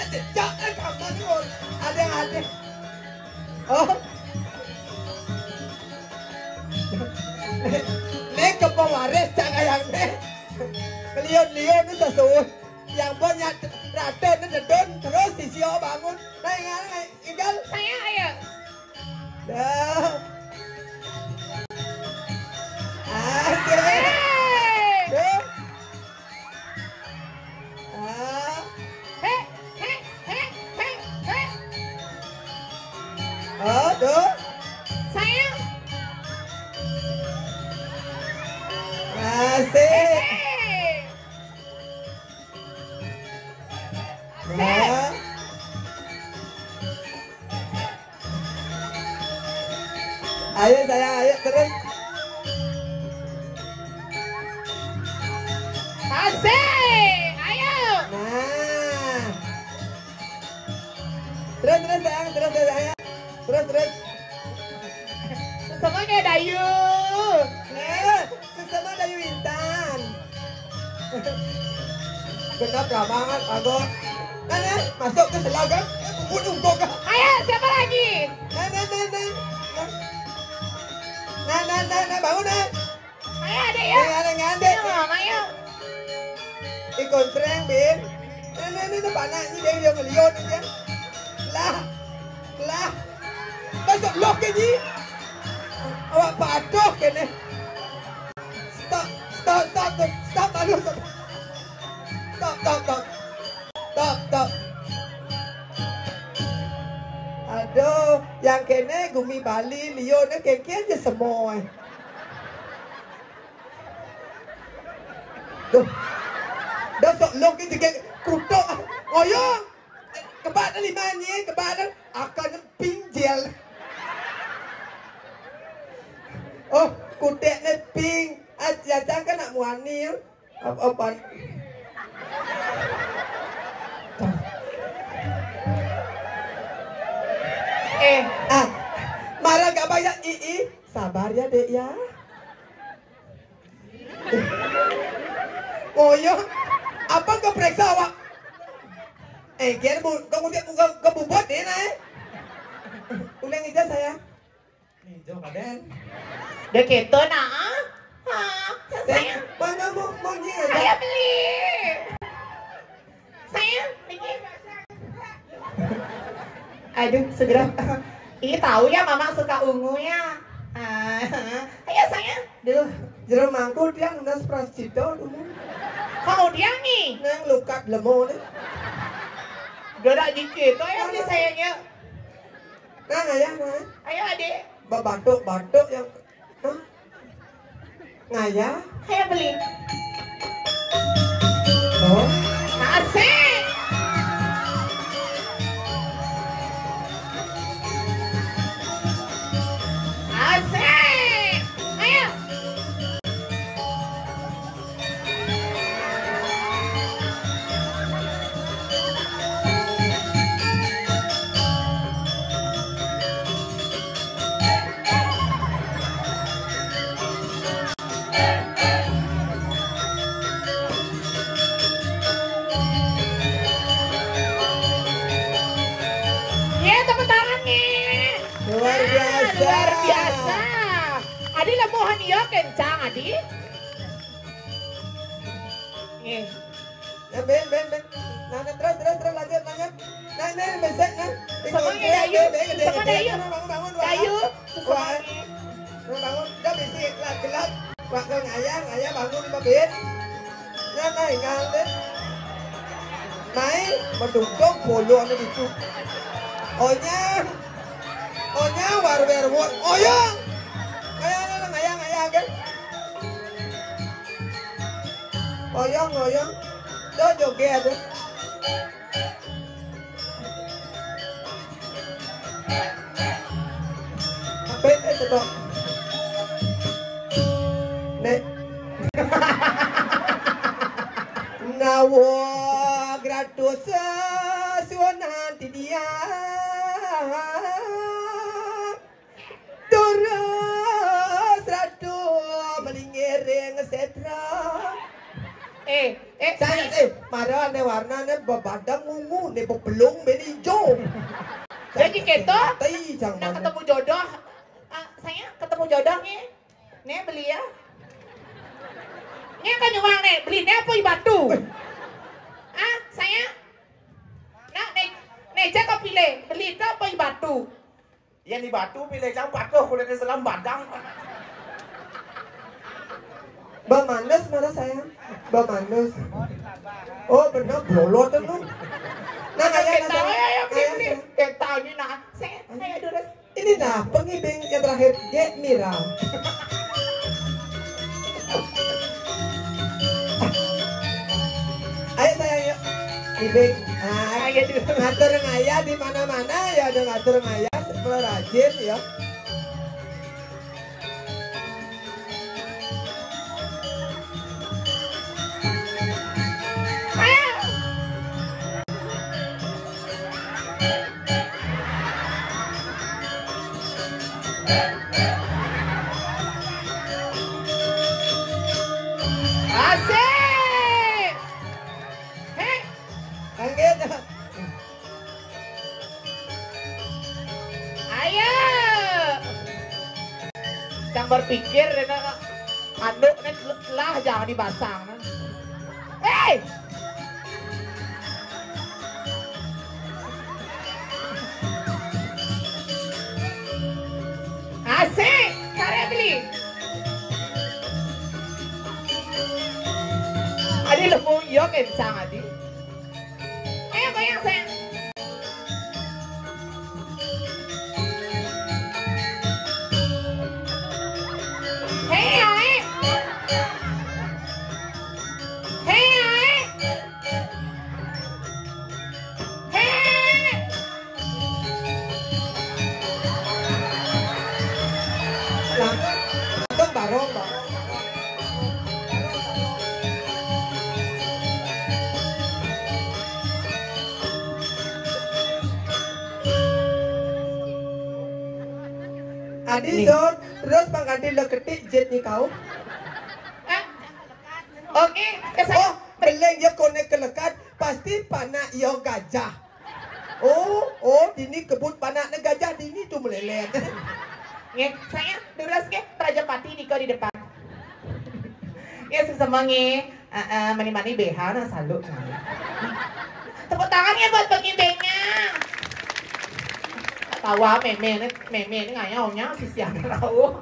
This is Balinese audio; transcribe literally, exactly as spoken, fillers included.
Cecak kan kamu tuh. Ada, ada. Oh. Nek ke pewaris cak kayak nek. Liun-liun itu sesuai. Yang punya rata itu jedun terus si Sio bangun. Nah, yang tinggal saya ayo. Dah. Asik. Hei. Tuh. Ah. Hei, hei, hei, hei, hei. Oh, tuh. Sayang. Asik. Hei. Nah. Ayo sayang, ayo terus. Asik, ayo. Nah. Terus, terus sayang, terus, terus sayang. Terus, terus. Semuanya Dayu. Nah. Sesama Dayu Intan. Genap lamangan, bagus. Nah, nah, masuk ke selagang. Eh, bubut unggul kah? Ayo, siapa lagi? Nah, nah, nah, nah. Nah, nah, nah, nah, bangun, nah. Ayo, adik, ya. Nah, nah, nah, nah. Ayo, Mama, yuk. Ikon prank, Bin. Nah, nah, nah, nah, panak ni dia, dia ngelion aja. Lah. Lah. Masuk loh ke ni. Awak patuh ke ni. Stop, stop, stop, stop, stop, aduh, stop. Stop, stop, stop. Stop, stop. Aduh, yang kene gumi Bali, liun ne keke aja semua. Duh. Dah sok long ke jegek kutuk. Ngoyong. Kebak dah lima ni, kebak dah. Akan pinjel. Oh, kutek ne pink. Ah, jajang kan nak muani ya. Apa, apa? Eh, ah, marah gak bayar, ii. Sabar ya, Dek ya. Oh iya, apa kau periksa awak? Eh, kira bu, kau mesti buka ke bubut ni, nah, eh. Ulang ijazah saya. Nih, Jo, Kaden. Dah keto, nah. Ha, saya. Mana mau, mau ni? Saya beli. Saya beli. Aduh, segera. Ih, tahu ya, Mama suka ungu ya. Ah, ayo, saya. Duh, jero mangku dia ngenes prasjito dulu. Kau dia nih. Nang lukat lemo ni. Gerak dikit, tuh ya beli sayanya. Nah, ayah, nah. Ayo, adik. Babatuk-batuk yang, hah? Ngaya? Ayo, beli. Oh. Asik. Asik. Ayo. Ya, tepuk tangan nih. Luar biasa. Luar biasa. Adi lemuhan iya kencang, Adi. Nih. Ya, ben, ben, ben. Nah, nah, terus, terus, terus, lanjut, lanjut. Nah, nah, besek, nah. Semuanya Dayu. Nah, bangun, bangun, bangun. Dayu. Wah. Nah, bangun. Dah bisi gelap, gelap. Wah, kau ngayang, ngayang bangun, Mbak Bin. Nah, nah, ingat deh. Mai, beduduk, bolu anu itu. Onya. Onya, war, wer, wot. Oya. Ngayang, ngayang, ngayang, ngayang, kan? Oyong, oyong. Tuh, joget tuh. Apa itu, coba? Nek. Nawa gratus sunan tidia. Terus ratu melingiring setra. Eh, Eh, saya sih, marah ane warnane bebadang ungu, ne bebelung ben ijo. Jadi keto, nak ketemu jodoh. Ah, saya ketemu jodoh nih. Nih beli ya. Nih kan nyuang nih, beli nih apa i batu? Ah, saya nak nih, nih cek pilih, beli itu apa i batu? Yang di batu pilih jauh patuh kulit Islam badang. Bamanus marah saya. Bamanus. Oh bener, blolot tuh lu. Nah, kayak kita, nanti, ayo, ayo, kayak beli. Saya. Kita ini nah, saya, saya durus. Ini nah, pengibing yang terakhir, Gek Mira. Ayo sayang, yuk. Ibing. Nah, ayo dulu. Ngatur ngayah di mana-mana ya, ada ngatur ngayah, perlu rajin ya. Asik. Hei. Anggit. Ayo. Cang berpikir, dena anduk nih lah, jangan dipasang. Hei. Asik, karya beli. Adi lemu, yo kencang adi. Ayo goyang, sayang. Hei, ae. Hei, ae. Hei. Langsung, langsung barong, barong. Adi, nih. Sor, terus pangganti leketik jit ni kau. Eh? Oke, oh, beleng dia konek ke lekat, pasti panak yo gajah. Oh, oh, dini kebut panakne gajah, dini tu melelet. Nggih, saya durus nggih, Prajapati nika di depan. Ya, sesama nggih. Heeh, mani-mani B H nah salut. Tepuk tangan ya buat pengibingnya. Tawa meme ni, meme ni ngayaunya si siapa tahu.